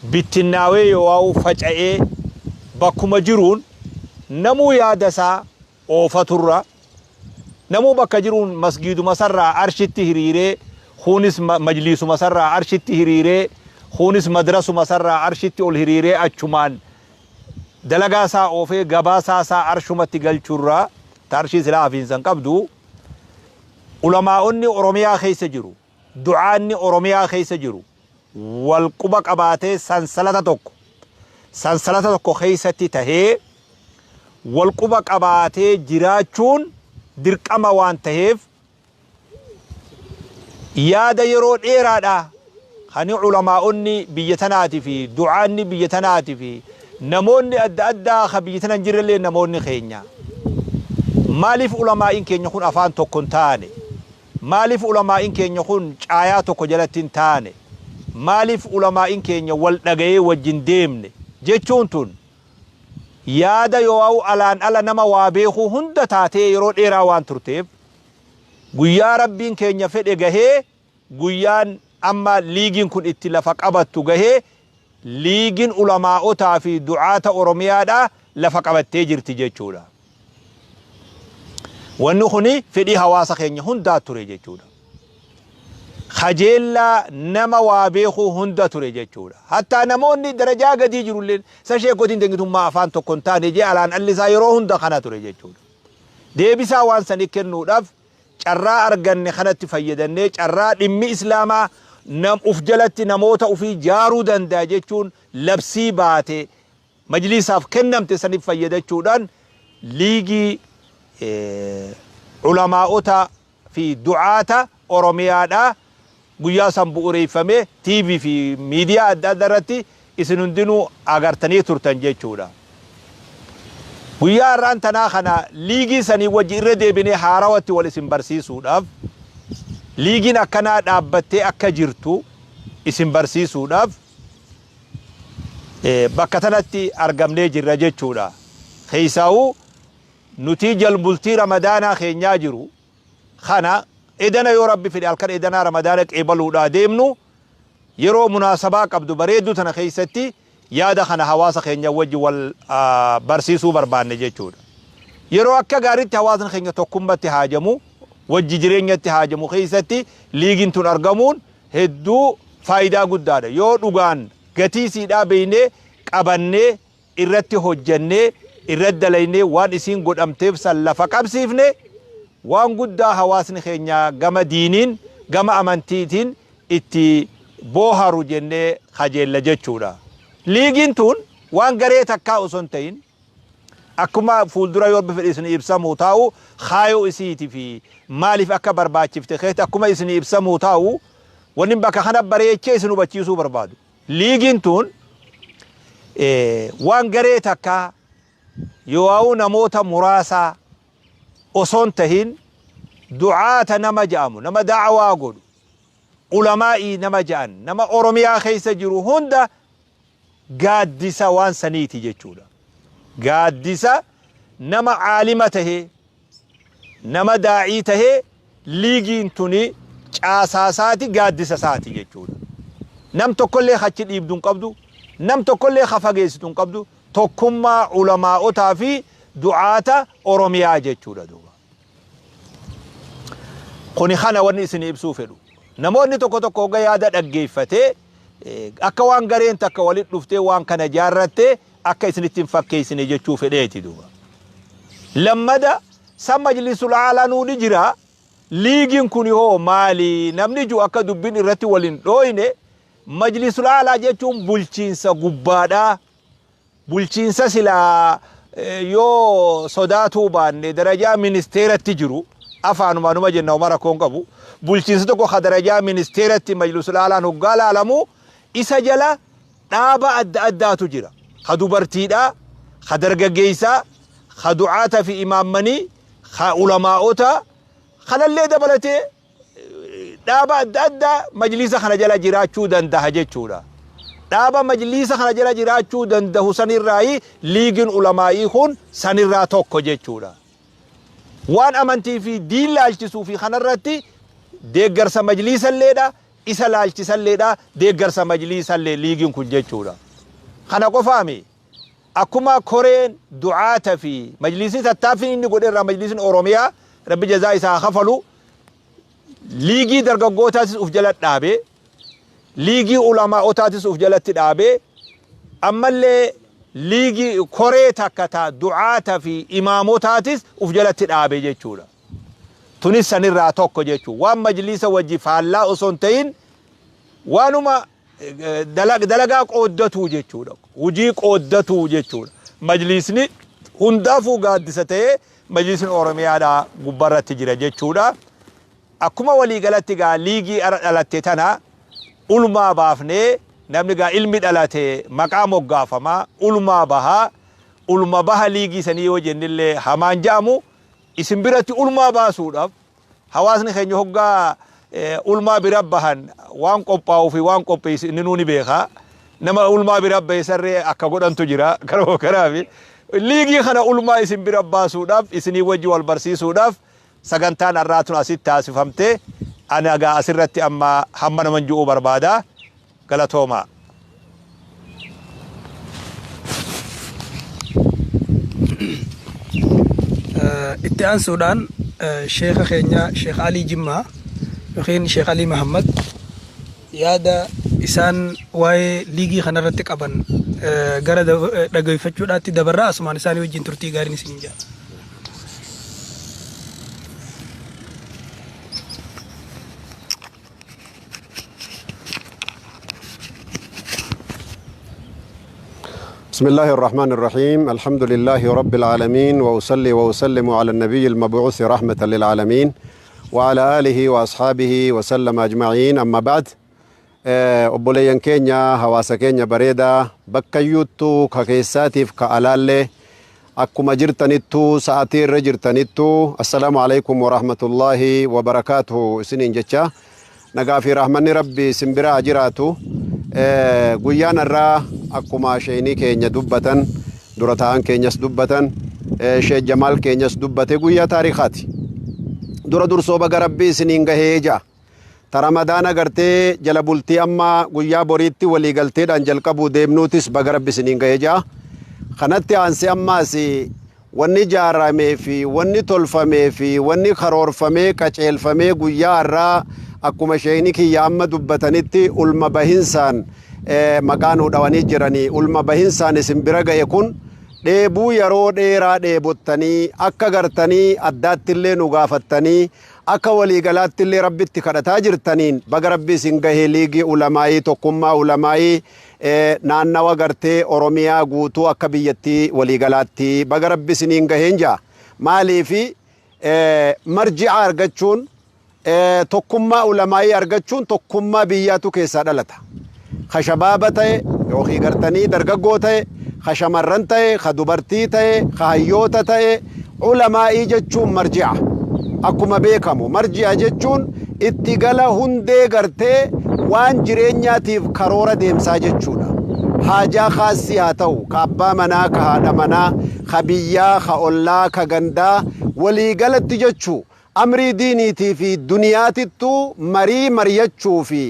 bittinnaawee yoo'aa'uu faca'ee bakkuma jiruun namuu yaada isaa oofaturra, namuu bakka jiruun masgiiduma sarraa arshitti hiriiree, kuunis majliisuma sarraa arshitti hiriiree, kuunis madrasuma sarraa arshitti ol hiriiree achumaan dalagaa isaa oofee gabaasaa isaa arshumatti galchurra, ta arshii silaa hafiinsa hin qabdu. Ulamaa'onni Oromiyaa keessa jiru, du'aanni Oromiyaa keessa jiru wal quba qabaatee sansalata tokko keessatti tahee wal quba qabaatee jiraachuun dirqama waan taheef, yaada yeroo dheeraadha kani ulamaa'onni biyya tanaati fi du'aanni biyya tanaati fi namoonni adda addaa ka biyya tana hin jirrellee, namoonni keenya, maaliif ulamaa'iin keenya kun afaan tokko hin taane? Maaliif ulamaa'iin keenya kun caayaa tokko jalatti hin taane? Maaliif ulamaa'iin keenya wal dhagayee wajjin deemne jechuun tun yaada yoo alaan ala nama waa beekuu hunda taatee yeroo dheeraa waan turteef, guyyaa Rabbiin keenya fedhe gahee, guyyaan amma liigiin kun itti lafa qabattu gahee, liigiin ulamaa'otaa fi du'aata Oromiyaadhaa lafa qabattee jirti jechuudha. Wanni kuni fedhii hawaasa keenya hundaa ture jechuudha. Kajeellaa nama waa beekuu hunda ture jechuudha. Hattaa namoonni darajaa gadii jirulleen isa sheekotiin dangitummaa afaan tokko hin taane jee alaan alli isaa yeroo hunda kana ture jechuudha. Deebisaa waan sanii kennuudhaaf carraa arganne kanatti fayyadannee, carraa dhimmi Islaamaa nam uf jalatti namoota ufii jaaruu danda'a jechuun labsii baate majlisaaf kennamte saniif fayyadachuudhaan liigii ulamaa'ota fi du'aata Oromiyaadhaa guyyaa san bu'uureeffamee TV fi miidiyaa adda addaa irratti isin hundinuu agartanii turtan jechuudha. Guyyaa har'aan tanaa kana liigii sanii wajji irra deebinee haarawatti wal isin barsiisuudhaaf, liigiin akkanaa dhaabbattee akka jirtu isin barsiisuudhaaf bakka tanatti argamnee jirra jechuudha. Keessaawuu nutii jalbultii Ramadaanaa keenyaa jiru kana edana, yoo Rabbi fedhe halkan edanaa Ramadaana qeebaluudhaa deemnu, yeroo munaasabaa qabdu bareedduu tana keessatti yaada kana hawaasa keenya wajji wal barsiisuu barbaanne jechuudha. Yeroo akka gaariitti hawaasni keenya tokkummatti haajamu, wajji jireenyatti haajamu keessatti liigiin tun argamuun hedduu faayidaa guddaadha. Yoo dhugaan gatii siidhaa beeynee qabannee irratti hojjannee irratti dalaynee waan isiin godhamteef san lafa qabsiifne, waan guddaa hawaasni keenya gama diiniin, gama amantiitiin itti booharu jennee kajeella jechuudha. Liigiin tun waan garee takkaa osoo hin ta'in, akkuma fuuldura yoo fedhe isin ibsamuu taa'u, kaayoo isiiti fi maaliif akka barbaachifte keessatti akkuma isin ibsamuu taa'u, wanni bakka kana bareechee isin hubachiisuu barbaadu. Liigiin tun waan garee takkaa yoo namoota muraasaa osoo hin tahin, du'aata nama ja'amu, nama da'awaa godhu, ulamaa'ii nama ja'an, nama Oromiyaa keessa jiru hunda gaaddisa waan saniiti jechuudha. Gaaddisa nama caalima tahee, nama daa'ii tahee, liigiin tuni caasaasaati, gaaddisa isaati jechuudha. Nam tokkollee achi dhiibdu hin qabdu, nam tokkollee ka fageessitu hin qabdu, tokkummaa ulamaa'otaa fi du'aata Oromiyaa jechuudha duuba. Kuni kana wanni isin ibsuu fedhu. Namoonni tokko tokko hogga yaada dhaggeeffatee akka waan gareen takka walitti dhuftee waan kana jaarratte akka isinitti hin fakkeessine jechuu fedheeti duuba. Lammada san majlisul aalaa nuu ni jira. Liigiin kun hoo maali? Namni jiru akka dubbiin irratti wal hin dhooyne, majlisul aalaa jechuun bulchiinsa gubbaadhaa. Bulchiinsa silaa yoo sodaatuu baanne darajaa ministeeratti jiru, afaanumaanuma jenna, homa rakkoon qabu. Bulchiinsa tokko ka darajaa ministeeratti majlisul aalaan hoggaa laalamu, isa jala dhaaba adda addaatu jira. Ka dubartiidhaa, ka dargaggeessaa, ka du'aata fi imaammanii, ka ulamaa'ota kanallee dabalatee dhaaba adda addaa majlisa kana jala jiraachuu danda'a jechuudha. Dhaaba majlisa kana jala jiraachuu danda'u sanirraayi liigiin ulamaa'ii kun sanirraa tokko jechuudha. Waan amantii fi diin laalchisuu fi kanarratti deeggarsa majlisalleedha. isa laalchisalleedha, deeggarsa majliisallee liigiin kun jechuudha. Kana qofaami, akkuma koreen du'aata fi majliisni tattaaffiin inni godhe irraa majliisni Oromiyaa Rabbi jazaa isaa haa kafalu, liigii dargaggootaatis uf jala dhaabe, liigii ulamaa'otaatis uf jalatti dhaabe, ammallee liigii koree takka ta du'aata fi imaamotaatis uf jalatti dhaabe jechuudha. Tunis sanirraa tokko jechuudha. Waan majliisa wajji faallaa osoo hin ta'in waanuma dalagaa qooddatuu jechuudha. Hujii qooddatuu jechuudha. Majliisni hundaafuu gaaddisa ta'ee majliisni Oromiyaadhaa gubbarratti jira jechuudha. Akkuma waliigalatti gaa liigii ara dhalatte tana ulmaa baafnee, namni gaa ilmi dhalate maqaa moggaafama, ulmaa baha. Ulma baha liigii sanii yoo jennillee hamaan ja'amu, isin biratti ulmaa baasuudhaaf, hawaasni keenya hoggaa ulmaa bira bahan waan qophaa'uu fi waan qopheessu inninuu ni beeka. Nama ulmaa bira bahe sarree akka godhantu jira. Kanaaf liigii kana ulmaa isin bira baasuudhaaf, isinii wajji wal barsiisuudhaaf sagantaan har'aa tun asitti taasifamte. Ani egaa asirratti amma hamma naman ju'uu barbaada. Galatoomaa. Itti aansuudhaan sheeka keenya Sheekh Alii Jimmaa yookiin Sheekh Alii Mahammad yaada isaan waa'ee liigii kanarratti qaban gara dhageeffachuudhaatti dabarraa, asumaan isaanii wajjin turtii gaariin isiniin jedha. بسم الله الرحمن الرحيم، الحمد لله رب العالمين، وأصلي وأسلم على النبي المبعوث رحمة للعالمين وعلى آله وأصحابه وسلم أجمعين، أما بعد، obboleeyyan keenya, hawaasa keenya bareedaa bakkayyuuttuu, ka keessaatiif ka alaallee, akkuma jirtanittuu, sa'atii irra jirtanittuu, assalaamu alaikum warahmatullaahi wabarakaatuhu isiniin jecha. Nagaa fi rahmanni Rabbi isin biraa jiraatu. Guyyaan har'aa akkuma sheeynii keenya dubbatan, dura ta'an keenyas dubbatan, Sheekh Jamaal keenyas dubbate, guyyaa taariikaati. Dura dursoo baga Rabbi isiniin gahee ja'a. Ta Ramadaana gartee jala bultii amma guyyaa boriitti waliigalteedhaan jalqabuu deemnuutis baga Rabbi isiniin gahee ja'a. Kanatti aansee ammaas wanni ijaaramee fi wanni tolfamee fi wanni karoorfamee qaceelfamee guyyaa har'aa akkuma sheeyni kiyya amma dubbatanitti ulma bahinsaan maqaa nuu dhawanii jiranii ulma bahinsaan isin bira ga'e kun, dheebuu yeroo dheeraa dheebottanii, akka gartanii addaattillee nu gaafattanii, akka waliigalaattillee Rabbitti kadhataa jirtaniin baga Rabbi isin gahee. Liigii ulamaayii tokkummaa ulamaayii naannawa gartee Oromiyaa guutuu, akka biyyattii waliigalaatti baga Rabbi isiniin gaheen jaa. Maaliifi, marji'a argachuun, tokkummaa ulamaayii argachuun, tokkummaa biyyaatu keessaa dhalata. Ka shabaaba ta'e yookiin gartanii dargaggoo ta'e, ka shamarran ta'e, ka dubartii ta'e, ka hayyoota ta'e, ulamaa'ii jechuun marji'a. Akkuma beekamu marji'a jechuun itti gala hundee gartee waan jireenyaatiif karoora deemsaa jechuudha. Haajaa kaassii haa ta'u, ka abbaa manaa, ka haadha manaa, ka biyyaa, ka ollaa, ka gandaa, waliigalatti jechuu, amrii diiniitii fi duniyaatittuu marii mariyachuu fi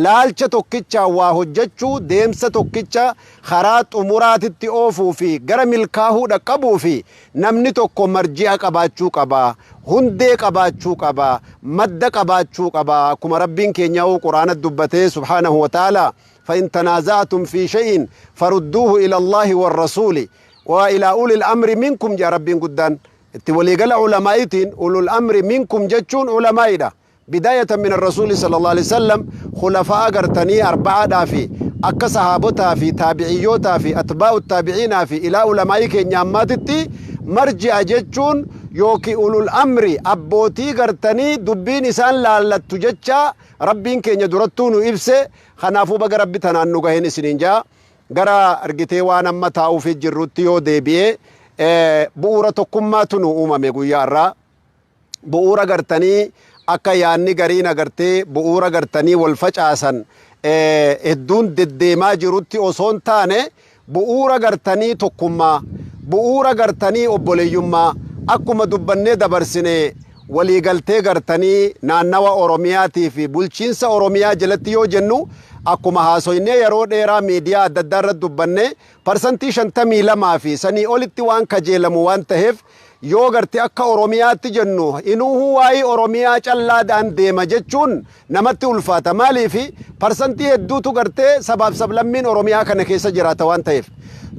laalcha tokkichaan waa hojjechuu, deemsa tokkicha karaa xumuraatitti oofuu fi gara milkaahuu dhaqqabuu fi namni tokko marji'a qabaachuu qaba, hundee qabaachuu qaba, madda qabaachuu qaba. Akkuma Rabbiin keenyaa'uu Quraana dubbatee subhaanahu wa ta'ala, فإن تنازعتم في شيء فردوه إلى الله والرسول وإلى أولي الأمر منكم جا ربين قدان. Itti waliigala ulamaa'itiin, ulul amri minkum jechuun ulamaa'idha. بداية من الرسول صلى الله عليه وسلم، خلفاء gartanii arba'aadhaa fi akka sahaabotaa fi taabiciyyootaa fi atbaa'u taabiciinaa fi ilaa ulamaa'ii keenya ammaatitti, marji'a jechuun yookiin ulul amri, abbootii gartanii dubbiin isaan laallattu jecha Rabbiin keenya durattuu nu ibse. Kanaafuu baga Rabbi tanaan nu gaheen isiniin jaa. Gara argitee waan amma taa'uufii jirrutti yoo deebi'e, bu'uura tokkummaatu nu uumame guyyaa irraa. Bu'uura gartanii akka yaanni gariin agartee bu'uura gartanii wal facaasan hedduun deddeemaa jirutti osoo hin taane, bu'uura gartanii tokkummaa, bu'uura gartanii obboleeyyummaa, akkuma dubbannee dabarsine Waliigaltee gartanii naannawa Oromiyaatii fi bulchiinsa Oromiyaa jalatti yoo jennu, akkuma haasoynee yeroo dheeraa miidiyaa adda addaa irratti dubbanne, 52% fi sanii olitti waan kajeelamu waan taheef, yoo garte akka Oromiyaatti jennu inuuhuu waa'ee Oromiyaa callaadhaan deema jechuun namatti ulfaata. Maaliifi parsantii hedduutu gartee sabaaf sablammiin Oromiyaa kana keessa jiraata waan ta'eef.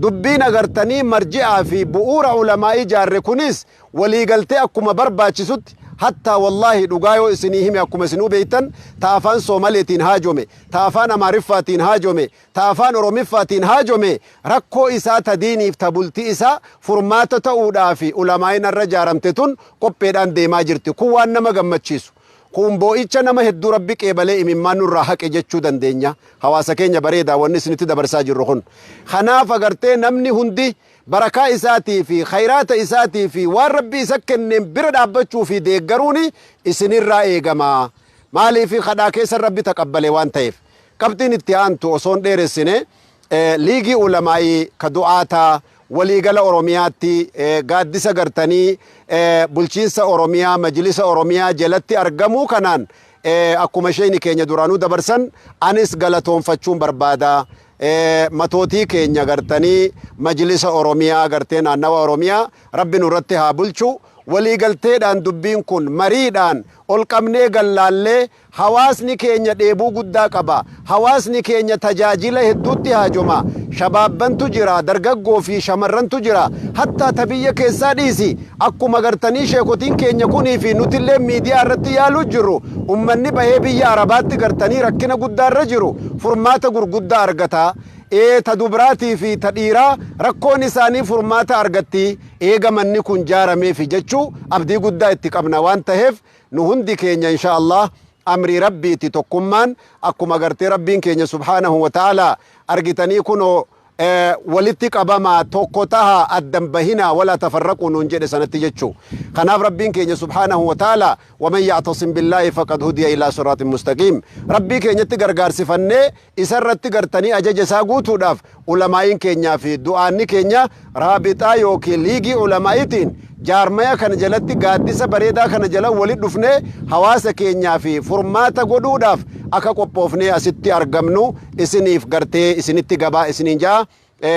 Dubbiin agartanii marji'aa fi bu'uura ulamaa ijaarre kunis waliigaltee akkuma barbaachisutti, hattaa wallaahi dhugaa yoo isinii hime, akkuma isinuu beeytan, ta afaan Soomaleetiin haajome, ta afaan Amaariffaatiin haajome, ta afaan Oromiffaatiin haajome, rakkoo isaa ta diiniif ta bultii isaa furmaata ta'uudhaa fi ulamaa'in irra jaaramte tun qopheedhaan deemaa jirti. Kun waan nama gammachiisu. Kun boo'icha nama hedduu Rabbi qeebalee imimmaan nurraa haqe jechuu dandeenya. Hawaasa keenya bareedaa, wanni isinitti dabarsaa jirru kun. Kanaaf agartee namni hundi barakaa isaatii fi khayraata isaatii fi waan Rabbi isa kenneen bira dhaabbachuu fi deeggaruun isinirraa eegama. Maaliif kadhaa keessa Rabbi taqabbale waan ta'eef. Qabxiin itti aantu, osoon dheeressine, liigii ulamaa'ii ka du'aataa waliigala Oromiyaatti gaaddisa gartanii bulchiinsa Oromiyaa, majlisa Oromiyaa jalatti argamuu kanaan, akkuma isheen keenya duraanuu dabarsan, anis galatoonfachuun barbaada. Matootii keenya gartanii majlisa Oromiyaa, gartee naannawa Oromiyaa Rabbi nurratti haa bulchu. Waliigalteedhaan dubbiin kun mariidhaan ol qabnee gallaallee, hawaasni keenya dheebuu guddaa qaba. Hawaasni keenya tajaajila hedduutti haajoma. Shabaabbantu jira, dargaggoo fi shamarrantu jira. Hattaa ta biyya keessaa dhiisi. Akkuma gartanii sheekotiin keenya kunii fi nutillee miidiyaa irratti yaaluu jirru, ummanni bahee biyya Arabaatti gartanii rakkina guddaa irra jiru furmaata gurguddaa argata. Ee, ta dubraatii fi ta dhiiraa rakkoon isaanii furmaata argatti eega manni kun jaarameefi jechuu abdii guddaa itti qabna waan taheef, nu hundi keenya insha Allah amrii Rabbiiti. Tokkummaan akkuma gartee Rabbiin keenya subhaanahu wa ta'ala argitanii kunoo walitti qabamaa, tokko taha, addan bahinaa, walaa tafarraquu nuun jedhe sanatti jechuu. Kanaaf Rabbiin keenya subhaanahu wa ta'ala waman yactasim billaahi faqad hudiya ilaa siraatin mustaqiim. Rabbii keenyatti gargaarsifannee isarratti gartanii ajaja isaa guutuudhaaf, ulamaa'iin keenyaa fi du'aanni keenya raabixaa yookiin liigii ulamaa'iitiin jaarmaya kana jalatti, gaaddisa bareedaa kana jala walit dhufnee hawaasa keenyaa fi furmaata godhuudhaaf akka qophoofnee asitti argamnu isiniif gartee isinitti gabaa isiniin ja'a.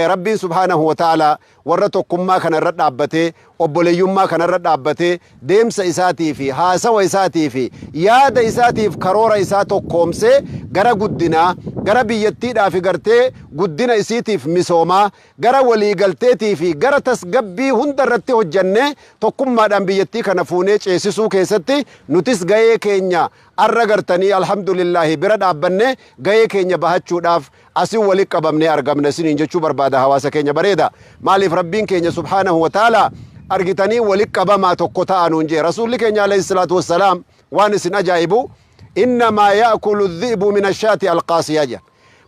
Rabbiin subhaanahu wa ta'ala warra tokkummaa kana irra dhaabbatee, obboleeyyummaa kana irra dhaabbatee, deemsa isaatii fi haasawa isaatii fi yaada isaatiif karoora isaa tokkoomsee gara guddinaa, gara biyyattiidhaa fi gartee guddina isiitiif misoomaa, gara waliigalteetii fi gara tasgabbii hunda irratti hojjannee tokkummaadhaan biyyattii kana fuunee ceesisuu keessatti nutis gahee keenya arra gartanii alhamdulillaahi bira dhaabbanne gahee keenya bahachuudhaaf asin walit qabamnee argamna isiniin jechuu barbaada. Hawaasa keenya bareeda, maaliif Rabbiin keenya subhaanahu wa ta'ala argitanii walit qabamaa, tokko ta'a nuun jee. Rasuulli keenya alayhi salaatu wassalaam, waan isin ajaa'ibu, innamaa ya'kulu dhi'bu min ashaati alqaasiyaa jedhan.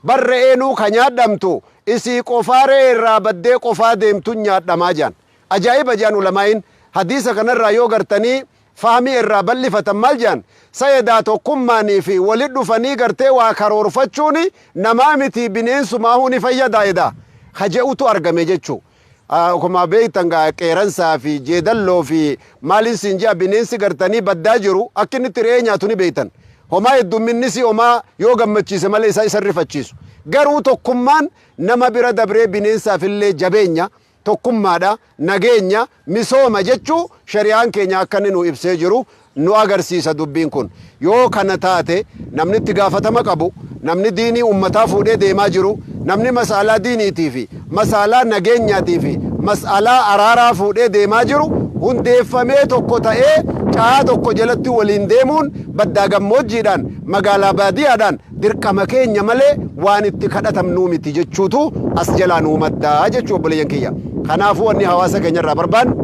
Barre'eenuu ka nyaadhamtu isii qofaa re'ee irraa baddee qofaa deemtun nyaadhamaa jedhan. Ajaa'iba jedhan ulamaa'in. Hadiisa kanarraa yoo gartanii fahmii irraa bal'ifatan maal jedhan? Sayedaa tokkummaanii fi walit dhufanii gartee waa karoorfachuun namaa miti, bineensumaahuu ni fayyada edaa haje'utu argame jechuu. Akkuma beektan gaa, qeeransaa fi jeedalloo fi maaliin siin ji'a, bineensi gartanii baddaa jiru akka inni itti re'ee nyaatu ni beektan. Homaa heddumminnis homaa yoo gammachiise malee isa isa rifachiisu. Garuu tokkummaan nama bira dabree bineensaaf illee jabeenya, tokkummaadha, nageenya, misooma jechuu shari'aan keenya akka inni nu ibsee jiru nu agarsiisa dubbiin kun. Yoo kana taate, namni itti gaafatama qabu, namni diinii ummataa fuudhee deemaa jiru, namni mas'alaa diiniitii fi mas'alaa nageenyaatii fi mas'alaa araaraa fuudhee deemaa jiru hundeeffamee tokko ta'ee caa tokko jalatti waliin deemuun baddaa gammoojjiidhaan, magaalaa baadiyyaadhaan dirqama keenya malee waan itti kadhatamnuu miti jechuutu as jalaa nuu maddaa jechuu, obboleeyyan kiyya. Kanaafuu wanni hawaasa keenya irraa barbaannu,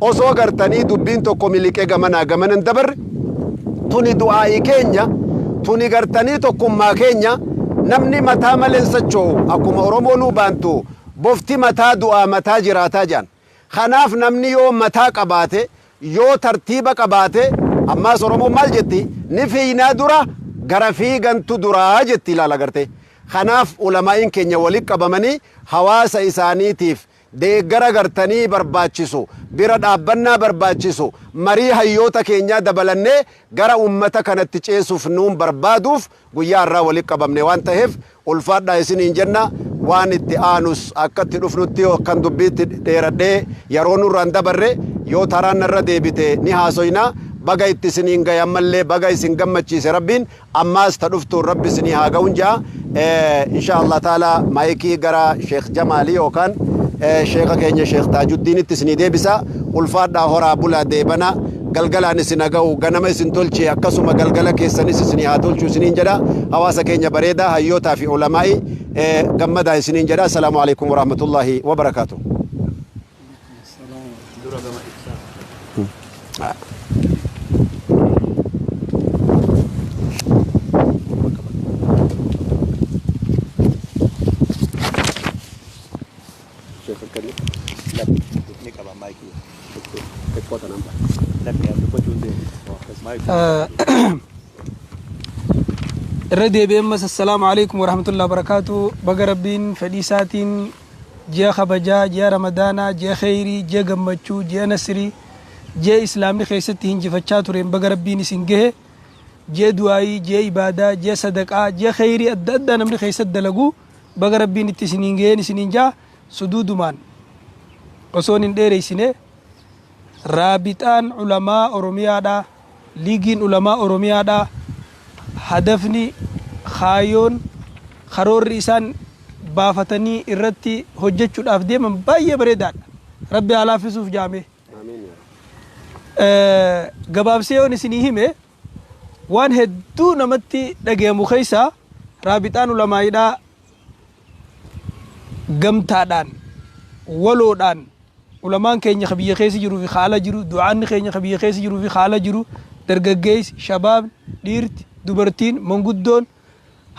osoo gartanii dubbiin tokko miliqee gamanaa gamanan dabarre, tuni du'aa'ii keenya, tuni gartanii tokkummaa keenya. Namni mataa malee hin socho'u. Akkuma Oromoonuu baantu, bofti mataa du'aa mataa jiraataa jedhan. Kanaaf namni yoo mataa qabaate, yoo tartiiba qabaate, ammaas Oromoon maal jetti? Ni fiiynaa dura gara fiigantu duraa jetti, ilaala gartee. Kanaaf ulamaa'iin keenya walitti qabamanii hawaasa isaaniitiif Deeggara gartanii barbaachisu, bira dhaabbannaa barbaachisu, marii hayyoota keenyaa dabalannee gara ummata kanatti ceesuuf nuun barbaaduuf guyyaa har'aa walitti qabamne waan taheef ulfaadhaa isiniin jenna. Waan itti aanus akka itti dhufnutti kan dubbiitti dheeradhee yeroo nurraan dabarre yoo taraan narra deebite ni haasoyna. Baga itti isiniin gahe, ammallee baga isin gammachiise Rabbiin, ammaas ta dhuftuun Rabbi isinii haa ga'uun ja'a. Insha Allah taala maayikii gara Sheekh Jamaalii yookaan sheeka keenya Sheekh Taajuddiinitti isinii deebisa. Ulfaadhaa, horaa bulaa, deebana. Galgalaan isin haa ga'u, ganama isin tolche, akkasuma galgala keessanis isinii haa tolchu isiniin jedha. Hawaasa keenya bareedaa, hayyootaa fi ulamaa'i, gammadaa isiniin jedha. Assalaamu alaikum warahmatullahi wabarakaatuh. Dura gama ibsaa. Ni qaba maayikii. Xiqqoo tanaan bara. Lakki, dubbachuu hin deemu. Maayikii. Irra deebi'ee ammas assalaamu alaikum warahmatullahi wabarakaatu. Baga Rabbiin fedhii isaatiin ji'a kabajaa, ji'a Ramadaanaa, ji'a kheyrii, ji'a gammachuu, ji'a nasrii, ji'a Islaamni keessatti hinjifachaa tureen baga Rabbiin isin gahe. Ji'a du'aayii, ji'a ibaadaa, ji'a sadaqaa, ji'a kheyrii adda addaa namni keessatti dalagu baga Rabbiin itti isiniin gaheen isiniin ja'a. Suduudumaan osoon hin dheereysine, Raabixaan Ulamaa Oromiyaadha, Liigiin Ulamaa Oromiyaadha, hadafni, kaayoon, karoorri isaan baafatanii irratti hojjechuudhaaf deeman baay'ee bareedaadha. Rabbi haa laaffisuuf jaamee. Gabaabsee yoon isinii hime, waan hedduu namatti dhagayamu keessaa Raabixaan Ulamaa'iidhaa gamtaadhaan, waloodhaan, ulamaan keenya ka biyya keessa jiruu fi ka ala jiru, du'aanni keenya ka biyya keessa jiruu fi ka ala jiru, dargaggeessi, shabaabni, dhiirti, dubartiin, manguddoon,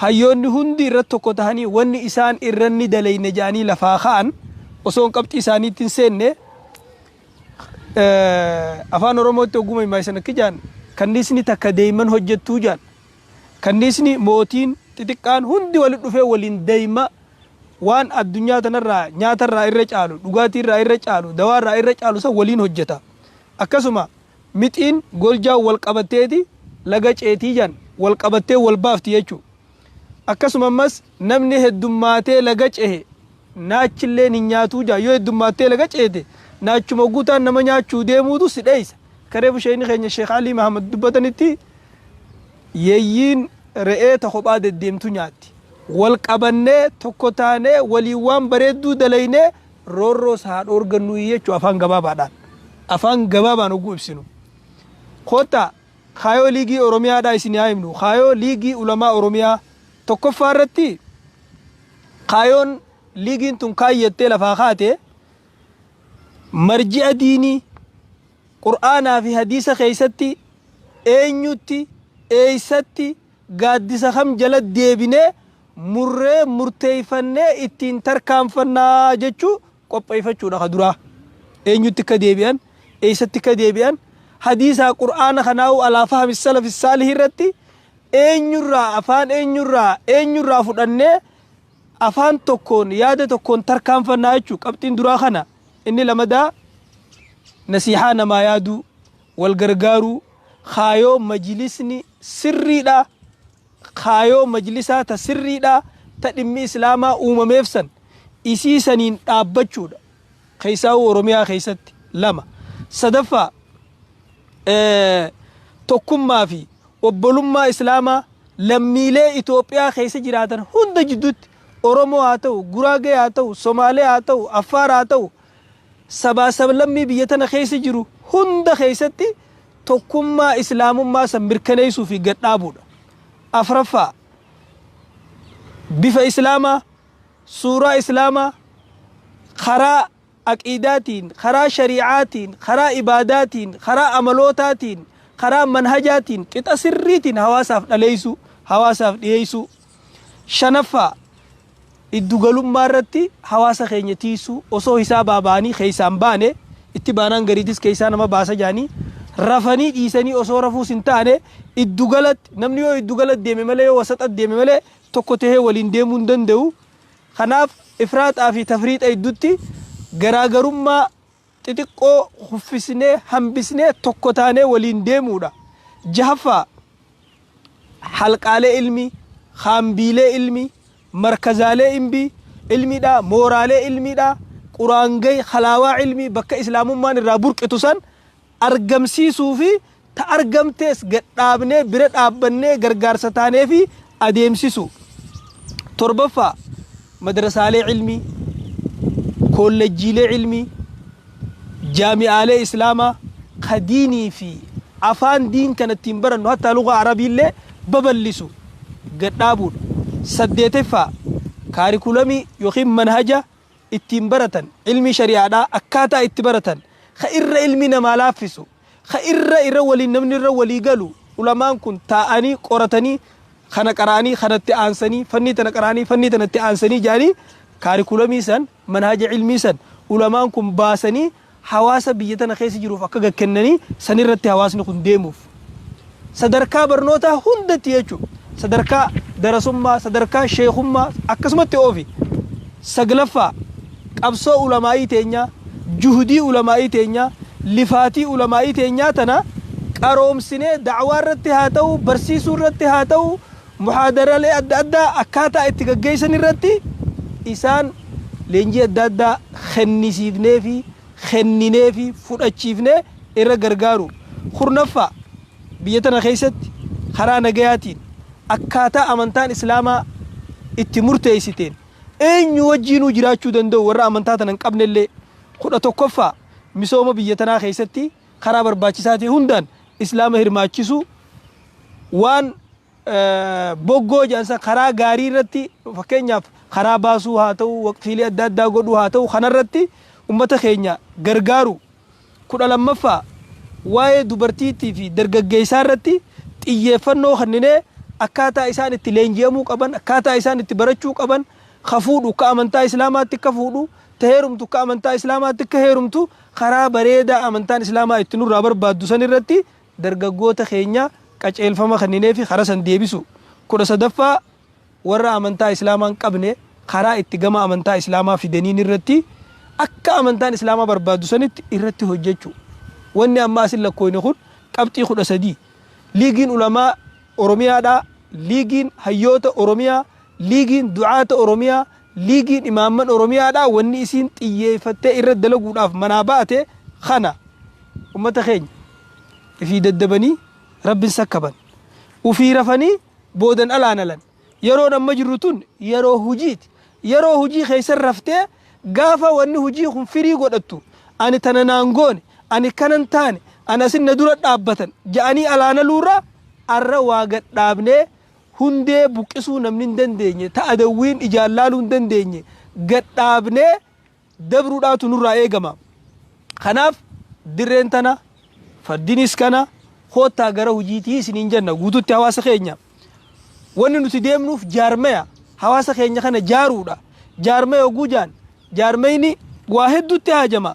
hayyoonni hundi irratti tokko tahanii wanni isaan irranni dalayne jedhanii lafaa ka'an, osoo hin qabxii isaaniitti hin seenne, Afaan Oromootti hogguma himaa akka jaan, kanniisni takka deeman hojjettuu jaan. Kanniisni mootiin xixiqqaan hundi walitti dhufee waliin deema, waan addunyaa tanarraa nyaatarraa irra caalu, dhugaatiirraa irra caalu, dawaarraa irra caalu san waliin hojjeta. Akkasuma mixiin goljaan wal qabatteeti laga ceetii jaan, wal qabattee wal baafti jechuudha. Akkasuma ammas namni heddummaatee laga cehe naachilleen hin nyaatuu jaa. Yoo heddummaatee laga ceete, naachuma guutaan nama nyaachuu deemuutu si dheeysa. Kareefu sheekni keenya Sheekh Alii Mahamad dubbatanitti, yeeyyiin re'ee ta kophaa deddeemtu nyaatti. Wal qabannee, tokko taanee, waliin waan bareedduu dalaynee roorroos haa dhoorgannu jechuu afaan gabaabaadhaan. Afaan gabaabaan hogguu ibsinu. Kottaa kaayoo Liigii Oromiyaadhaa isin haa himnu. Kaayoo Liigii Ulamaa Oromiyaa tokkoffaa irratti, kaayoon liigiin tun kaayyattee lafaa kaate, marji'a diinii Qur'aanaa fi hadiisa keessatti eenyutti, eessatti, gaaddisa kam jala deebinee murree murteeffannee ittiin tarkaanfannaa jechuu qopheeffachuudha ka duraa. Eenyutti akka deebi'an, eessatti akka deebi'an, hadiisaa Qur'aana kanaa'u alaa fahmi salafi saalih irratti eenyurraa, afaan eenyurraa, eenyurraa fudhannee afaan tokkoon, yaada tokkoon tarkaanfannaa jechuu qabxiin duraa kana. Inni lamadaa nasiihaa namaa yaaduu, wal gargaaruu, kaayoo majlisni sirriidha, kaayoo majlisaa ta sirriidha, ta dhimmi Islaamaa uumameef san isii saniin dhaabbachuudha, keessaa'uu Oromiyaa keessatti. Lama. Sadaffaa, tokkummaa fi obbolummaa Islaamaa lammiilee Itoophiyaa keessa jiraatan hunda jidduutti, Oromoo haa ta'u, Guraagee haa ta'u, Somaalee haa ta'u, Affaar haa ta'u, sabaa sablammii biyya tana keessa jiru hunda keessatti tokkummaa Islaamummaa san mirkaneessuu fi gad dhaabuudha. Afraffaa, bifa Islaamaa, suuraa Islaamaa karaa aqiidaatiin, karaa shari'aatiin, karaa ibaadaatiin, karaa amalootaatiin, karaa manhajaatiin qixa sirriitiin hawaasaaf dhaleessuu, hawaasaaf dhiyeessuu. Shanaffaa, iddugalummaa irratti hawaasa keenya tiisuu, osoo hisaabaa ba'anii keessaan baane itti baanaan gariitis keessaa nama baasa jaanii rafanii dhiisanii osoo rafuus hin taane, iddugalatti namni yoo iddugalatti deeme malee, yoo wasaxatti deeme malee, tokko tahee waliin deemuu hin danda'u. Kanaaf ifraaxaa fi tafriixa iddutti Garaagarummaa xixiqqoo huffisnee hambisnee tokko taanee waliin deemuudha. Jahaffaa, halqaalee ilmii, haambiilee ilmii, markazaalee ilmii, ilmiidha, mooraalee ilmiidha, quraangay, halaawaa ilmii bakka islaamummaan irraa burqitu san argamsiisuu fi ta argamtees gadhaabnee bira dhaabbannee gargaarsa taanee fi adeemsisu. Torbaffaa, madrasaalee ilmii, koolleejjiilee ilmii, jaami'aalee islaamaa ka diinii fi afaan diin kan ittiin barannu hattaa lugaa arabiillee babal'isu gadhaabuudha. Saddeeteffaa, kaarikulamii yookiin manhaja ittiin baratan ilmi shari'aadhaa akkaataa itti baratan ka irra ilmi namaa laaffisu, ka irra irra waliin namni irra walii galu, ulamaan kun taa'anii qoratanii kana qara'anii kanatti aansanii, fannii tana qara'anii fannii tanatti aansanii jaanii, kaarikulamii san, manhaja ilmii san ulamaan kun baasanii hawaasa biyya tana keessa jiruuf akka gakkennanii sanirratti hawaasni kun deemuuf. Sadarkaa barnootaa hundatti jechuudha. Sadarkaa darasummaa, sadarkaa sheekummaa akkasumatti oofi. Saglaffaa, qabsoo ulamaa'ii teenyaa, juhudii ulamaa'ii teenyaa, lifaatii ulamaa'ii teenyaa tana qaroomsinee da'waa irratti haa ta'u, barsiisuu irratti haa ta'u, muhaadaraalee adda addaa akkaataa itti gaggeessan irratti isaan leenjii adda addaa kennisiifnee fi kenninee fi fudhachiifnee irra gargaaru. Kurnaffaa, biyya tana keessatti karaa nagayaatiin akkaataa amantaan islaamaa itti murteessiteen eenyu wajjiinuu jiraachuu danda'u warra amantaa tana hin qabnellee. 11ffaa, misooma biyya tanaa keessatti karaa barbaachisaa ta'e hundaan islaama hirmaachisuu, waan boggoo jedhan karaa gaarii irratti, fakkeenyaaf karaa baasuu haa ta'u, waqfiilee adda addaa godhuu haa ta'u, kanarratti ummata keenya gargaaru. 12ffaa, waa'ee dubartiitii fi dargaggeessaa irratti xiyyeeffannoo kenninee akkaataa isaan itti leenji'amuu qaban, akkaataa isaan itti barachuu qaban, ka fuudhu ka amantaa islaamaatti ka fuudhu, ta heerumtu ka amantaa islaamaatti ka heerumtu, karaa bareedaa amantaan islaamaa itti nurraa barbaaddu san irratti dargaggoota keenya qaceelfama kenninee fi karaa san deebisu. 13ffaa, warra amantaa islaamaa hin qabne karaa itti gama amantaa islaamaa fidaniin irratti akka amantaan islaamaa barbaaddu sanitti irratti hojjechuu. Wanni amma asin lakkooyne kun qabxii 13. Liigiin ulamaa Oromiyaadhaa, liigiin hayyoota Oromiyaa, liigiin du'aata Oromiyaa, liigiin imaamman Oromiyaadhaa wanni isiin xiyyeeffattee irra dalaguudhaaf manaa baate kana. Ummata keenya ifii daddabanii rabbin sakkaban. Ufii rafanii boodan alaanalan. Yeroon amma jirru tun yeroo hujiiti. Yeroo hujii keessa raftee gaafa wanni hujii kun firii godhattu ani tana naan goone, ani kanan taane, ani asin na dura dhaabbatan ja'anii alaanaluurra arra waa gadhaabnee hundee buqqisuu namni hin dandeenye, ta adawwiin ijaan laaluu hin dandeenye gadhaabnee dabruudhaatu nurraa eegama. Kanaaf dirreen tana, fardinis kana, koottaa gara hujiitii isiniin jenna guututti hawaasa keenya. Wanni nuti deemnuuf jaarmaya hawaasa keenya kana jaaruudha. Jaarmaya oguu jaan jaarmayni waa hedduutti haajama.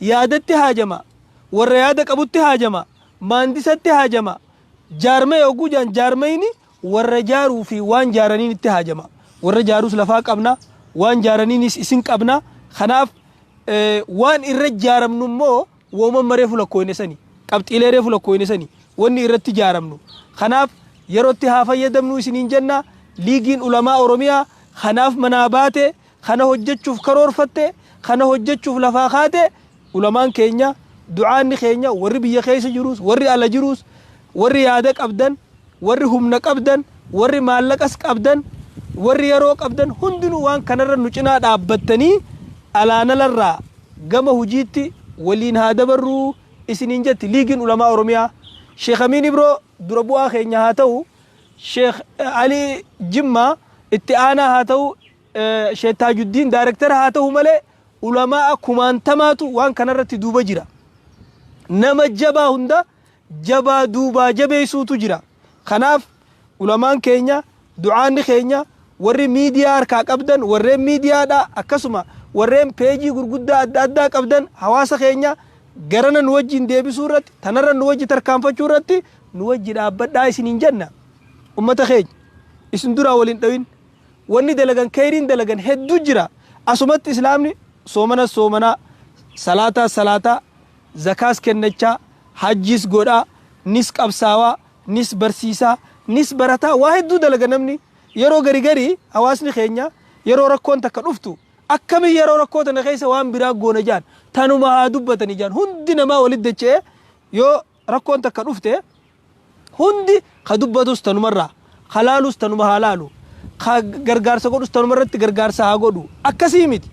Yaadatti haajama. Warra yaada qabutti haajama. Maandisatti haajama. Jaarmaya oguu jaan jaarmayni warra jaaruu fi waan jaaraniin itti haajama. Warra jaaruus lafaa qabna. Waan jaaraniinis isin qabna. Kanaaf waan irra jaaramnu immoo wooma reefu lakkooyne sani. Qabxiilee reefu lakkooyne sani. Wanni irratti jaaramnu. Kanaaf yerootti haa fayyadamnu isiniin jenna. Liigiin ulamaa Oromiyaa kanaaf manaa baate, kana hojjechuuf karoorfatte, kana hojjechuuf lafaa kaate. Ulamaan keenya, du'aanni keenya, warri biyya keessa jirus, warri ala jirus, warri yaada qabdan, warri humna qabdan, warri maallaqas qabdan, warri yeroo qabdan hundinuu waan kanarra nu cinaa dhaabbattanii alaanalarraa gama hujiitti waliin haa dabarruu isiniin jetti liigiin ulamaa Oromiyaa. Sheekh Amiin Ibroo dura bu'aa keenya haa ta'u, Sheekh Ali Jimmaa itti aanaa haa ta'u, Sheekh Taajuddiin daayirektara haa ta'u malee ulamaa kumaantamaatu waan kanarratti duuba jira. Nama jabaa hunda jabaa duubaa jabeessuutu jira. Kanaaf ulamaan keenya, du'aanni keenya, warri miidiyaa harkaa qabdan, warreen miidiyaadha, akkasuma warreen peejii gurguddaa adda addaa qabdan, hawaasa keenya garana nu wajjin deebisuu irratti, tanarra nu wajji tarkaanfachuu irratti nu wajji dhaabbadhaa isiniin jenna. Ummata keenya isin duraa waliin dhawin. Wanni dalagan, keeriin dalagan hedduu jira. Asumatti islaamni Soomana soomanaa, salaataa salaataa, zakaas kennachaa, hajjiis godhaa, nis qabsaawaa, nis barsiisaa, nis barataa, waa hedduu dalaga namni. Yeroo gari gari hawaasni keenya yeroo rakkoon takka dhuftu akkamiin yeroo rakkoo tana keessa waan biraa goona jaan, tanuma haa dubbatani jaan. Hundi namaa walitti dacha'ee yoo rakkoon takka dhufte hundi ka dubbatus tanumarraa, ka laalus tanuma haa laalu, ka gargaarsa godhus tanuma irratti gargaarsa haa godhu. Akkasii miti.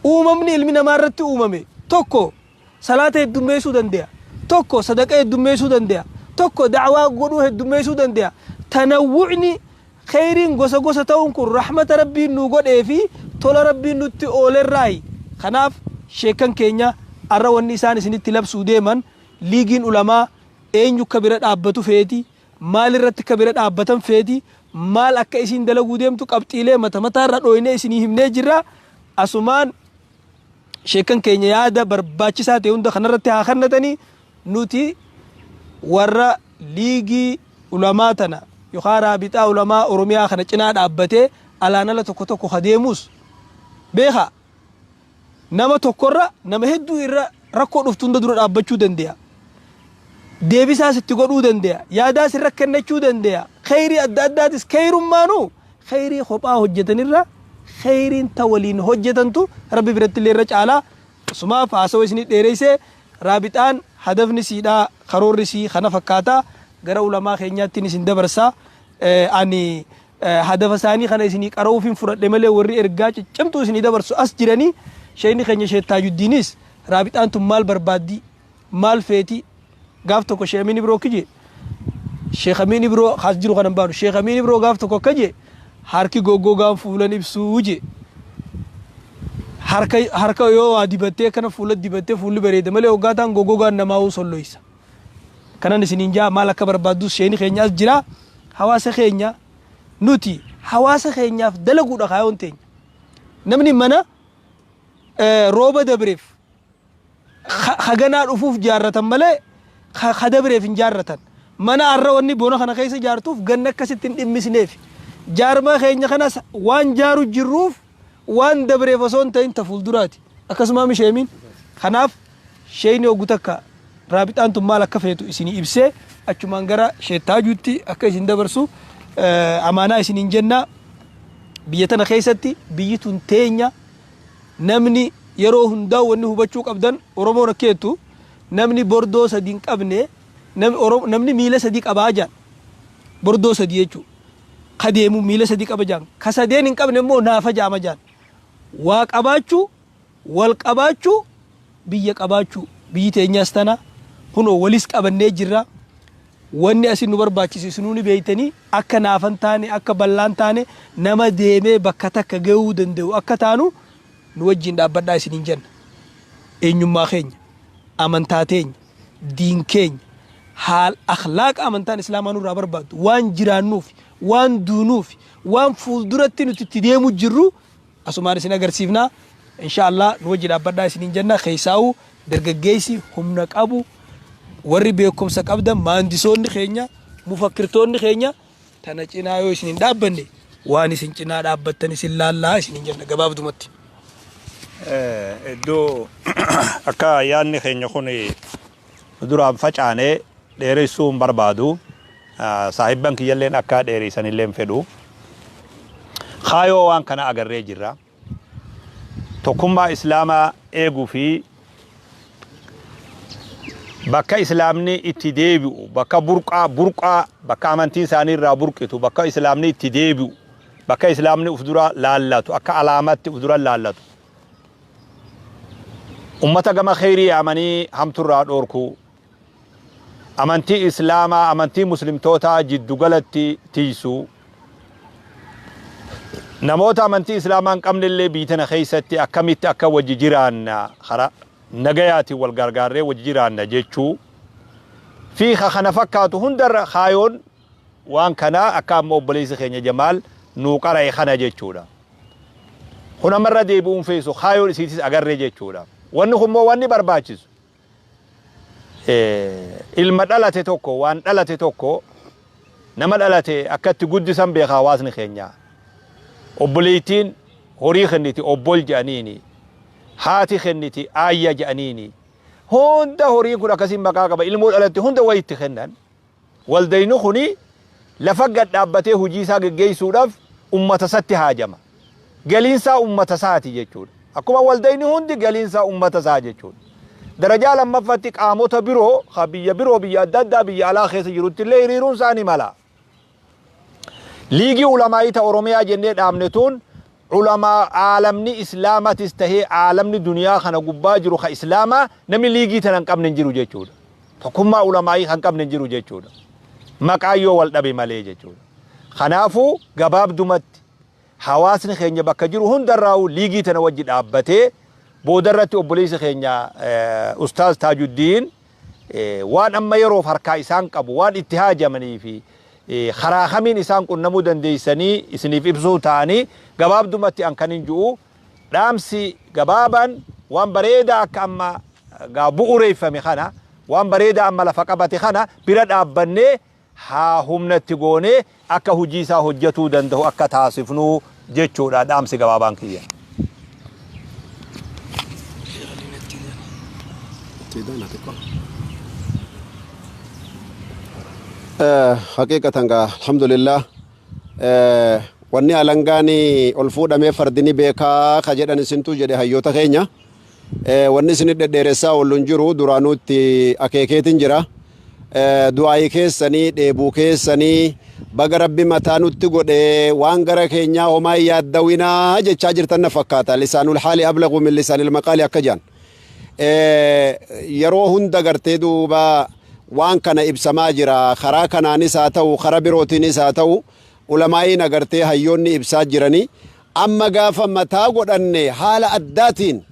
Uumamni ilmi namaa irratti uumame tokko salaata heddummeessuu danda'a, tokko sadaqa heddummeessuu danda'a, tokko da'waa godhuu heddummeessuu danda'a. Tanawwucni kheyriin gosa gosa ta'uun kun rahmata Rabbiin nuu godhee fi tola Rabbiin nutti oolerraayi. Kanaaf sheekkan keenya arra wanni isaan isinitti labsuu deeman, liigiin ulamaa eenyu akka bira dhaabbatu feeti, maal irratti akka bira dhaabbatan feeti, maal akka isiin dalaguu deemtu qabxiilee mata mataarra dhooynee isinii himnee jirra. Asumaan sheekkan keenya yaada barbaachisaa ta'e hunda kanarratti haa kennatanii, nuti warra liigii ulamaa tana yookaan Raabixaa Ulamaa Oromiyaa kana cinaa dhaabbatee alaan ala tokko tokko kadeemus beeka, nama tokkorra nama hedduu irra rakkoo dhuftu hunda dura dhaabbachuu danda'a. Deebisaas itti godhuu danda'a. Yaadaas irra kennachuu danda'a. Kheyrii adda addaatis, kheyrummaanuu kheyrii kophaa hojjetanirra kheyriin ta waliin hojjetantu Rabbi biratti illee irra caalaa. Asumaaf haasawa isinii dheereessee, Raabixaan hadafni siidhaa, karoorri sii kana fakkaata. Gara ulamaa keenyaattiin isin dabarsaa. Ani hadafa isaanii kana isinii qara'uufin fudhadhe malee warri ergaa ciccimtuu isinii dabarsu as jiranii. Sheekni keenya Sheek Taajuddiinis Raabixaan tun maal barbaaddii, maal feetii? Gaaf tokko Sheekh Amiin Ibroo kije, Sheekh Amiin Ibroo as jiru kanan baanu, Sheekh Amiin Ibroo gaaf tokko akka je, "Harki goggogaan fuulan ibsuu" je. Harka yoo waa dibattee akkana fuula dibattee fuulli bareeda malee hoggaa ta'an goggogaan namaa solloysa. Kanan isiniin jaa, maal akka barbaaddus sheekni keenya as jira. Hawaasa keenya, nuti hawaasa keenyaaf dalaguudha kaayoon teenya. Namni mana rooba dabreef haganaa dhufuuf jaarratan malee ka dabreef hin jaarratan. Mana arra wanni bona kana keessa jaartuuf ganna akkasitti hin dhimmisneef. Jaarmaa keenya kanas waan jaaru jirruuf waan dabreef osoo hin ta'in ta fuulduraati. Akkasuma misheemiin. Kanaaf sheeyni oggu takka Raabixaan tun maal akka feetu isinii ibsee achumaan gara Sheettaajuutti akka isin dabarsu amaanaa isiniin jenna. Biyya tana keessatti biyyi tun teenya. Namni yeroo hundaa wanni hubachuu qabdan, Oromoon akka jettu, namni bordoo sadi hin qabne, namni miila sadi qabaa jaan. Bordoo sadi jechuudha. Ka deemu miila sadi qaba jaan. Ka sadeen hin qabne immoo naafa jaama jaan. Waa qabaachuu, wal qabaachuu, biyya qabaachuu. Biyyi teenyas tana kunoo walis qabannee jirra. Wanni asin nu barbaachisu isinuu ni beektanii, akka naafan taane, akka bal'aan taane, nama deemee bakka takka gahuu danda'u akka taanu nu wajjin dhaabbadhaa isiniin jenna. Eenyummaa keenya, amantaa teenya, diin keenya, haal akhlaaqa amantaan Islaamaa nurraa barbaaddu, waan jiraannuuf, waan duunuuf, waan fuulduratti nuti itti deemu jirru asumaan isin agarsiifna. Insha Allah nu wajji dhaabbadhaa isiniin jenna. Keessaa'u dargaggeessi humna qabu, warri beekumsa qabdan, maandisoonni keenya, mufakkirtoonni keenya, tana cinaa yoo isin hin dhaabbanne waan isin cinaa dhaabbattan isin laallaa isiniin jenna gabaabdumatti. Iddoo akka yaadni keenya kun duraan facaanee dheeressuu hin barbaadu. Saahibban kiyyalleen akka dheeressanillee hin fedhu. Kaayoo waan kana agarree jirra. Tokkummaa Islaamaa eeguu fi bakka Islaamni itti deebi'u, bakka burqaa burqaa, bakka amantiin isaanii irraa burqitu, bakka Islaamni itti deebi'u, bakka Islaamni uf dura laallatu, akka alaamatti uf dura laallatu. Ummata gama kheyrii yaamanii hamturraa dhoorkuu. Amantii Islaamaa, amantii Muslimtootaa jiddugalatti tiysuu. Namoota amantii Islaamaa hin qabnellee biyya tana keessatti akkamitti akka wajji jiraanna, karaa nagayaatiin wal gargaarree wajji jiraanna jechuu fi ka kana fakkaatu hundarra kaayoon waan kanaa akka amma obboleessi keenya Jamaal nuu qara'e kana jechuudha. Kun ammarra deebi'uun feesu kaayoon isiitis agarree jechuudha. Wanni kun immoo wanni barbaachisu ilma dhalate tokko, waan dhalate tokko, nama dhalate akka itti guddisan beeka hawaasni keenya. Obboleettiin horii kenniti, obbol jedhaniini. Haati kenniti aayya je'aniini. Hunda horiin kun akkasiin maqaa qaba. Ilmoo dhalatte hunda wayitti kennan. Waldayni kuni lafa gad dhaabbatee hojii isaa geggeessuudhaaf ummata isatti haajama. Galiin isaa ummata isaati jechuudha. Akkuma waldayni hundi galiin isaa ummata isaa jechuudha. Darajaa lammaffatti qaamota biroo ka biyya biroo biyya adda addaa biyya alaa keessa jirutti illee hiriiruun isaa ni mala. Liigii ulamaa'ii ta Oromiyaa jennee dhaabne tun ulamaa aalamni islaamatis tahee aalamni duniyaa kana gubbaa jiru ka islaamaa namni liigii tana hin qabne hin jiru jechuudha. Tokkummaa ulamaa'ii kan qabne hin jiru jechuudha. Maqaan yoo wal dhabe malee jechuudha. Kanaafuu gabaabdumatti hawaasni keenya bakka jiru hundarraa'uu liigii tana wajji dhaabbatee boodarratti obboleessi keenya Ustaaz Taajuddiin waan amma yeroof harkaa isaan qabu waan itti haajamanii fi karaa kamiin isaan qunnamuu dandeessanii isiniif ibsuu ta'anii gabaabdumatti an kanin ju'u dhaamsi gabaabaan waan bareedaa akka amma gaa bu'ureeffame kana waan bareedaa amma lafa qabate kana bira dhaabbannee haa humna itti goonee akka hojii isaa hojjetuu danda'u akka taasifnu jechuudha dhaamsi gabaabaan kiyya. Haqiiqatan gaa alhamdulillah wanni alangaan ol fuudhamee fardi ni beekaa ka jedhan isintu jedhe hayyoota keenya. Wanni isin dhedheeressaa oollu hin jiru duraanuu itti akeekeetin jira. Du'aayii keessanii dheebuu keessanii baga rabbi mataa nutti godhe waan gara keenyaa homaa hin yaaddawinaa jechaa jirtan na fakkaata. Lisaanul haali ablagu min lisaanil maqaali akka jedhan. Yeroo hunda gartee duuba waan kana ibsamaa jira. Karaa kanaanis haa ta'u karaa birootiinis haa ta'u ulamaa'iin agartee hayyoonni ibsaa jiranii. Amma gaafa mataa godhanne haala addaatiin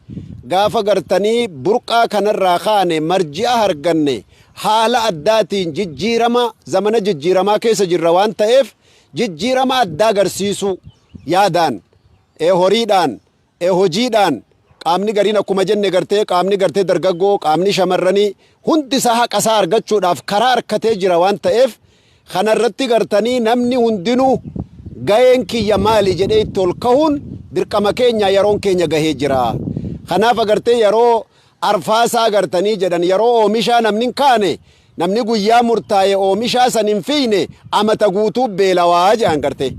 gaafa gartanii burqaa kanarraa kaane marji'a harganne haala addaatiin jijjiirama zamana jijjiiramaa keessa jirra waan ta'eef jijjiirama addaa agarsiisuu yaadaan horiidhaan hojiidhaan qaamni gariin akkuma jenne gartee qaamni gartee dargaggoo qaamni shamarranii hundi isaa haqa isaa argachuudhaaf karaa harkatee jira waan ta'eef kanarratti gartanii namni hundinuu gaheen kiyya maali jedhee itti ol kahuun dirqama keenya yeroon keenya gahee jira. Kanaaf agartee yeroo arfaasaa gartanii jedhan yeroo oomishaa namni hin kaane namni guyyaa murtaa'e oomishaa san hin fiine amata guutuu beelawaa jedhan gartee.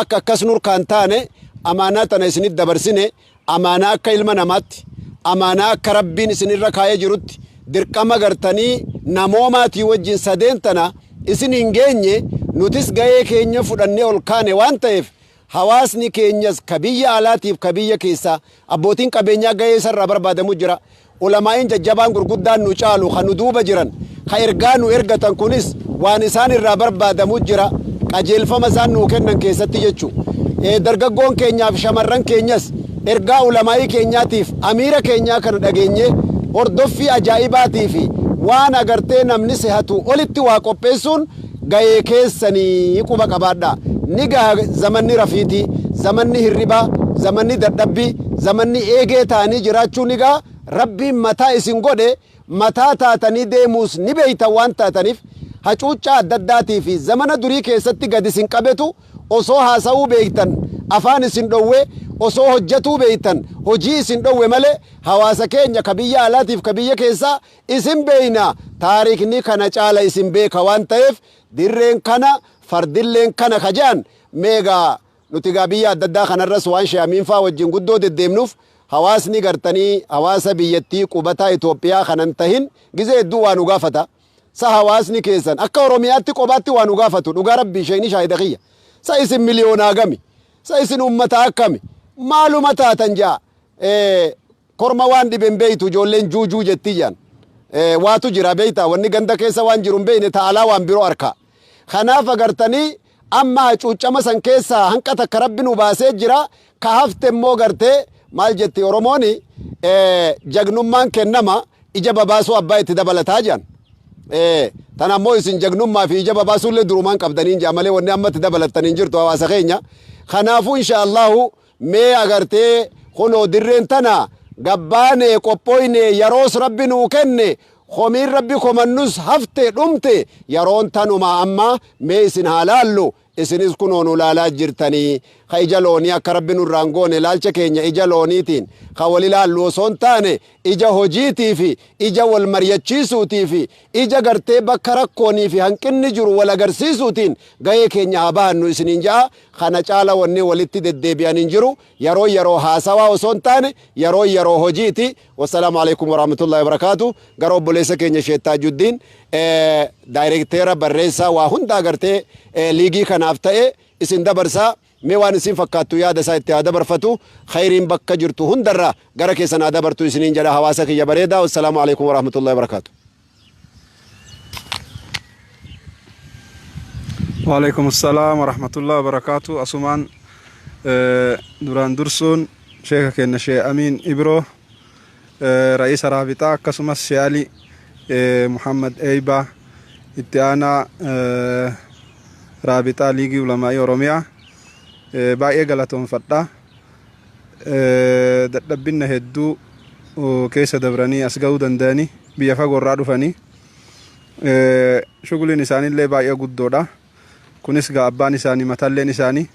Akka akkas nurkaan taane amaanaa tana isinit dabarsine amaanaa akka ilma namaatti amaanaa akka rabbiin isinirra kaayee jirutti dirqama gartanii namoomaatii wajjin sadeen tana isin hin geenye nutis gahee keenya fudhannee ol kaane waan ta'eef hawaasni keenyas ka biyya alaatiif ka biyya keessaa abbootiin qabeenyaa gahee isarraa barbaadamu jira. Ulamaa'iin jajjabaan gurguddaan nu caalu kan nu duuba jiran ka ergaa nu ergatan kunis waan isaan irraa barbaadamu jira qajeelfama isaan nuu kennan keessatti jechuu. Dargaggoon keenyaaf shamarran keenyas ergaa ulamaa'ii keenyaatiif amiira keenyaa kana dhageenye hordoffii ajaa'ibaatii fi waan agartee namni sehatu olitti waa qopheessuun gahee keessanii quba qabaadha. Ni gaha zamanni rafiitii, zamanni hirribaa, zamanni dadhabbii, zamanni eegee ta'anii jiraachuu ni gaha. Rabbiin mataa isin godhe mataa taatanii deemuus ni beeytan waan taataniif hacuuccaa adda addaatii fi zamana durii keessatti gad isin qabetu osoo haasa'uu beektan afaan isin dhowwe osoo hojjetuu beektan hojii isin dhowwe malee hawaasa keenya ka biyya alaatiif ka biyya keessaa isin beeyna taarikni kana caala isin beeka waan ta'eef dirreen kana fardilleen kana ka jedhan meegaa nuti gaa biyya adda addaa kanarras waan she'amiin faa wajjin guddoo deddeemnuuf hawaasni gartanii hawaasa biyyattii qubataa Itoophiyaa kanan tahin gizee hedduu waa nu gaafata. Sa hawaasni keessan akka Oromiyaatti qobaatti waa nu gaafatu dhugaa rabbii sheekni shaahida kiyya. Sa isin miliyoonaa gami sa isin ummata akkami maaluma taatan ja'a korma waan dhibe hin beeytu ijoolleen juujuu jetti jaan. Waatu jira beeyta wanni ganda keessa waan jiru hin beeyne ta'alaa waan biroo arka. Kanaaf agartanii amma hacuuccama san keessaa hanqa takka rabbi nu baasee jira ka hafte immoo gartee maal jetti Oromooni jagnummaan kennama ija babaasuu abbaa itti dabalataa jedhan. Tana ammoo isin jagnummaa fi ija babaasuu illee durumaan qabdaniin jedha malee wanni amma itti dabalattaniin jirtu hawaasa keenya. Kanaafuu insha Allahu mee agartee kunoo dirreen tana gabbaane qophooyne yeroos rabbi nuu kenne komiin rabbi komannus hafte dhumte yeroon tanuma amma mee isin haa laallu isinis kunoo nu laalaa jirtanii. Ka ija loonii akka Rabbi nurraa hin goone, ilaalcha keenya ija looniitiin ka wal ilaallu osoo hin taane, ija hojiitii fi ija wal maryachiisuutii fi ija gartee bakka rakkoonii fi hanqinni jiru wal agarsiisuutiin gahee keenya haa bahannu isiniin ja'a. Kana caala wanni walitti deddeebi'an hin jiru. Yeroo yeroo haasawaa osoo hin taane, yeroo yeroo hojiiti. Wassalaamu alaikum warahmatullahi wabarakaatu. Gara obboleessa keenya Sheek Taajuddiin, daayirekteera barreessaa waa hundaa gartee liigii kanaaf ta'e isin dabarsaa. Mee waan isin fakkaattu yaada isaa itti haa dabarfatu. Khayriin bakka jirtu hundarraa gara keessan haa dabartu isiniin jedha, hawaasa kiyya bareedaa. Wassalaamu alaikum warahmatullahi wabarakaatu. Waalaikum salaam warahmatullahi wabarakaatu. Asumaan duraan dursuun sheeka keenya Shee Amiin Ibroo, ra'iisa raabixaa, akkasumas Shee Ali Muhammad Eeybaa, itti aanaa raabixaa liigii ulamaa'ii Oromiyaa, baay'ee galatoonfadha. Dadhabbinna hedduu keessa dabranii as ga'uu danda'anii, biyya fagoorraa dhufanii, shuguliin isaaniillee baay'ee guddoodha. Kunis gaa abbaan isaanii matalleen isaanii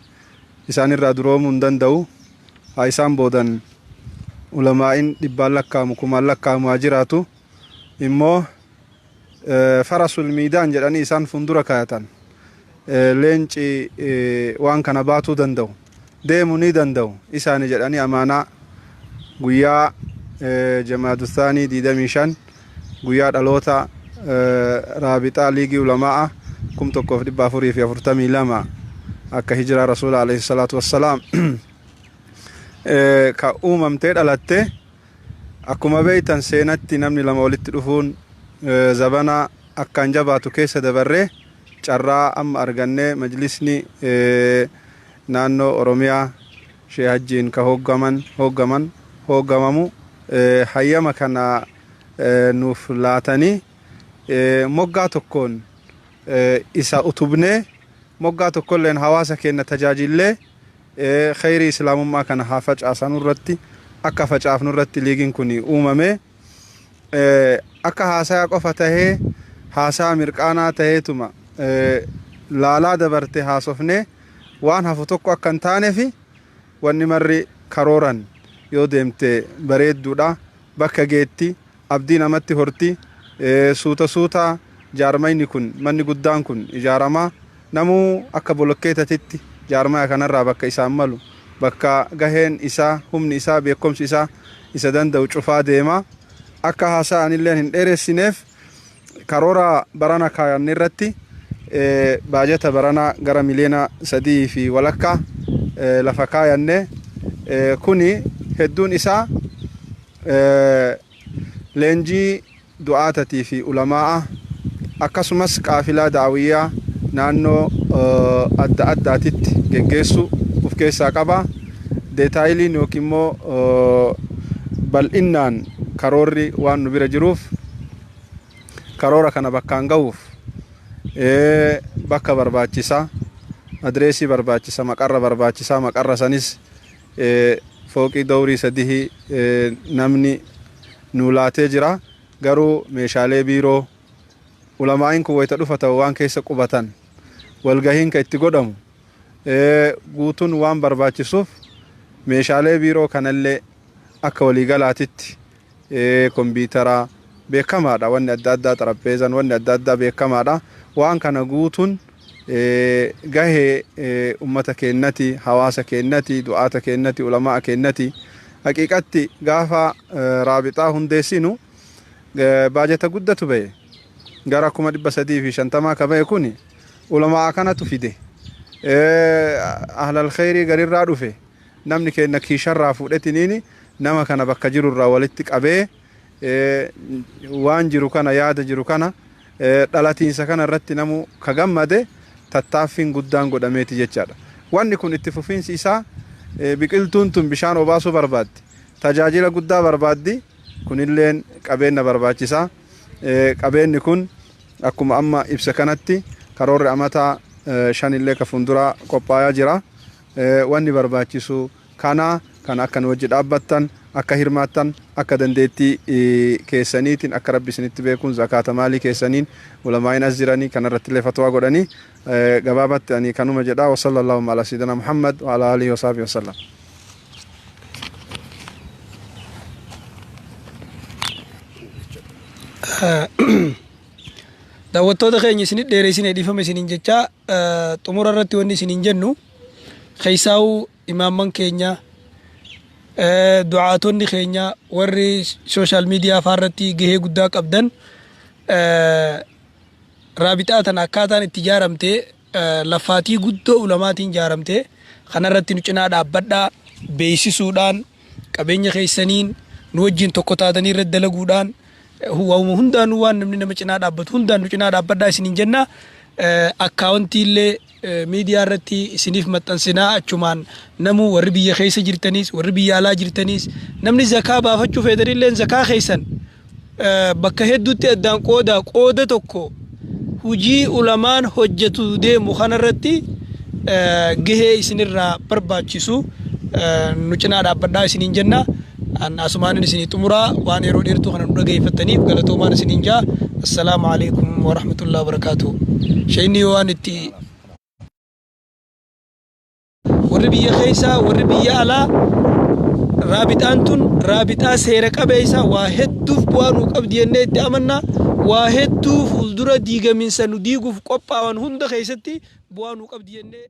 isaanirraa duroomuu hin danda'u. Haa isaan boodan ulamaa'in dhibbaan lakkaamu, kumaan lakkaamu haa jiraatu. Immoo farasul miidaan jedhanii isaan fuuldura kaayatan. Leenci waan kana baatuu danda'u, deemuu ni danda'u isaani jedhanii amaanaa guyyaa Jamaadusaanii 25, guyyaa dhaloota raabixaa liigii ulamaa'a 1442 akka hijiraa rasuula alayhi salaatu wassalaam ka uumamtee dhalatte. Akkuma beeytan, seenatti namni lama walitti dhufuun zabana akkaan jabaatu keessa dabarree carraa amma argannee, majlisni naannoo Oromiyaa Shee Hajjiin ka hooggaman hooggamamu hayyama kana nuuf laatanii, moggaa tokkoon isa utubnee, moggaa tokkolleen hawaasa keenya tajaajillee, khayrii islaamummaa kana haa facaasanuu irratti, akka facaafnu irratti liigiin kun uumame. Akka haasayaa qofa tahee, haasaa mirqaanaa taheetuma laalaa dabarte haasofnee waan hafu tokko akka hin taanefi, wanni marri karooran yoo deemte bareedduudha, bakka geetti, abdii namatti horti. Suuta suuta jaarmayni kun, manni guddaan kun ijaaramaa, namuu akka bolokkeetatitti jaarmaya kanarraa bakka isaan malu, bakka gaheen isaa, humni isaa, beekumsi isaa isa danda'u cufaa deema. Akka haasa'anillee hin dheeressineef, karoora barana kaayanne irratti baajata barana gara 3.5 miliyoona lafa kaayanne. Kuni hedduun isaa leenjii du'aatatii fi ulamaa'a, akkasumas qaafilaa daawiyyaa naannoo adda addaatitti geggeessu of keessaa qaba. Detailiin yookiin immoo bal'innaan karoorri waan nu bira jiruuf, karoora kana bakkaan ga'uuf bakka barbaachisaa, adreesii barbaachisa, maqarra barbaachisaa. Maqarra sanis fooqii dowrii sadihii namni nu laatee jira. Garuu meeshaalee biiroo ulamaa'iin kun wayita dhufatan waan keessa qubatan, walgahiin ka itti godhamu guutuun waan barbaachisuuf, meeshaalee biiroo kanallee akka waliigalaatitti kompiitaraa beekamaadha, wanni adda addaa, xarapheezan, wanni adda addaa beekamaadha. Waan kana guutuun gahee ummata keennati, hawaasa keennati, du'aata keennati, ulamaa keennati. Haqiiqatti gaafa raabixaa hundeessinu baajata guddatu bahe, gara 350,000 ka bahe. Kuni ulamaa kanatu fide, ahlal khayrii garirraa dhufe, namni keenya kiisharraa fuudhetiniini nama kana bakka jirurraa walitti qabee, waan jiru kana, yaada jiru kana, dhalatiinsa kana irratti namu ka gammade, tattaaffiin guddaan godhameeti jechaadha. Wanni kun itti fufiinsi isaa, biqiltuun tun bishaan obaasuu barbaaddi. Tajaajila guddaa barbaaddi. Kunilleen qabeenya barbaachisaa. Qabeenyi kun akkuma amma ibsa kanatti karoorri amataa shanillee ka fuulduraa qophaa'aa jira. Wanni barbaachisu kana kan akka nu wajji dhaabbattan Akka hirmaattan, akka dandeettii keessaniitiin, akka Rabbi isinitti beekuun, zakaata maalii keessaniin, ulamaa'iin as jiranii kanarratti illee fatwaa godhanii. Gabaabatti ani kanuma jedha. Wa sallallahu ala sayyidina Muhammad wa ala alihi wa sahbihi wa sallam. Daawwattoota keenya, isinit dheeressinee dhiifama isiniin jechaa, xumura irratti wanni isiniin jennu, keessaa'uu imaamman keenya, du'aatonni keenya, warri social media faarratti gahee guddaa qabdan, raabixaa tana akkaataan itti ijaaramte laffaatii guddoo ulamaatiin ijaaramte kanarratti nu cinaa dhaabbadhaa. Beeksisuudhaan, qabeenya keessaniin nu wajjin tokko taatanii irratti dalaguudhaan, waanuma hundaanuu, waan namni nama cinaa dhaabbatu hundaan nu cinaa dhaabbadhaa isiniin jenna. Akkaawuntii illee miidiyaa irratti isiniif maxxansinaa. Achumaan namuu, warri biyya keessa jirtaniis, warri biyya alaa jirtaniis, namni zakaa baafachuu feetanillee, zakaa keessan bakka hedduutti addaan qooda. Qooda tokko hujii ulamaan hojjetu deemu kanarratti gahee isinirraa barbaachisu nu cinaa dhaabbadhaa isiniin jenna. Asumaanin isinii xumuraa. Waan yeroo dheertuu kana nu dhageeffattaniif galatoomaan isiniin jaa. Assalaamu alaikum warahmatullahi wabarakaatuh. Shayinni yoo waan itti warri biyya keessaa, warri biyya alaa, raabixaan tun raabixaa seera qabeessa, waa hedduuf bu'aa nuu qabdi jennee itti amanna. Waa hedduu fuuldura diigaminsa nu diiguuf qophaawan hunda keessatti bu'aa nuu qabdi jennee.